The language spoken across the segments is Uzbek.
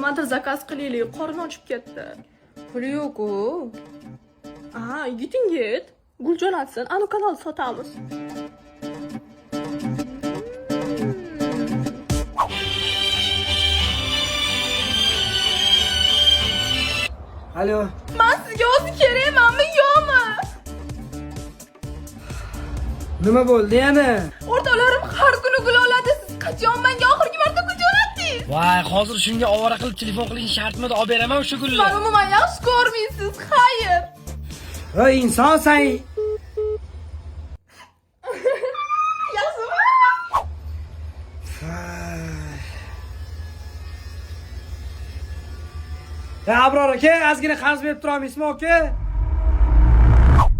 Nimadir заказ qilaylik, qornim ochib ketdi. Puli yo'q-ku. A, yigiting yet. Gul jo'natsin, anu kanal sotamiz. Alo. Man sizga o'zi kerakmanmi, yo'qmi? Nima bo'ldi yana? O'rtoqlarim har kuni gul oladi. Siz qachon menga oxirgi marta gul jo'natdingiz? Voy, hozir shunga ovora qilib telefon qilish shartmidi? Olib beraman o'sha gulni. Mani umuman yaxshi ko'rmaysiz, xayr. Voy, insonsan. Yaxshimi? Ya Abror aka, ozgina qarz berib tura olmaysizmi aka?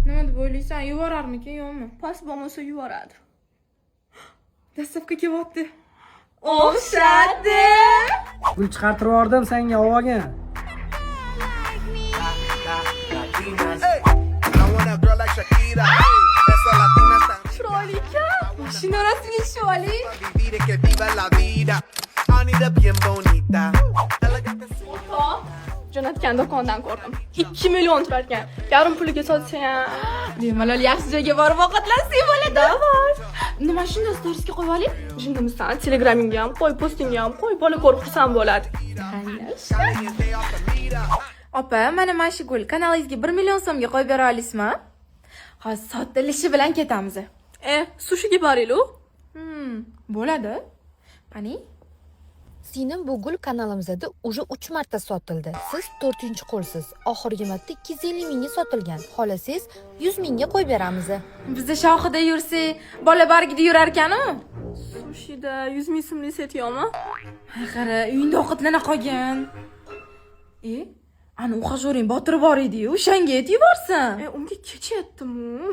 Nima deb o'ylaysan? Yuborarmikin, yo'qmi? Past bo'lmasa yuboradi. Dastlabki kelyapti. O'xshadi. Gul chiqartirib yubordim senga, olib olgin. I want a girl like Shakira. Esa latina tan rica. Chiroyli ekan. Mashina rasmga tushib oling. Vivir es que viva la vida. I need a bien bonita. Elegante. O'rtoq, jo'natgan do'kondan ko'rdim. 2 million turar ekan. Yarim puliga sotsa ham. Bemalol yaxshi joyga borib ovqatlansak bo'ladi. Давай. Nima shunda storiesga qo'yib oling? Jindimisan, Telegramingga ham qo'y, postingga ham qo'y, bola ko'rib xursand bo'ladi. Caliente off the mira. Opa, mana shu gul kanalingizga 1 million so'mga qo'yib bera olasizmi? Hozir sotilishi bilan ketamiz. E, sushiga boraylik. Bo'ladi. Qani? Singlim, bu gul kanalimizda уже 3 marta sotildi. Siz 4-qo'lsiz. Oxirgi marta 250 mingga sotilgan. Xohlasangiz 100 mingga qo'yib beramiz. Bizda shoxida yursak, bola bargida yurar ekan-u. Sushida 100 ming so'mlik set yo'qmi? Qara, uyingda ovqatlana qolgin. E, ani ухажёр ing Botir bor edi-yu, o'shanga aytib yuborsin. E, unga kecha aytdim,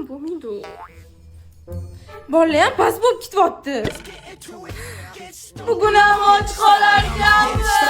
bo'lmaydi. Bolalar ham past bo'lib ketyapti. Bugun ham och qolarkanmiz.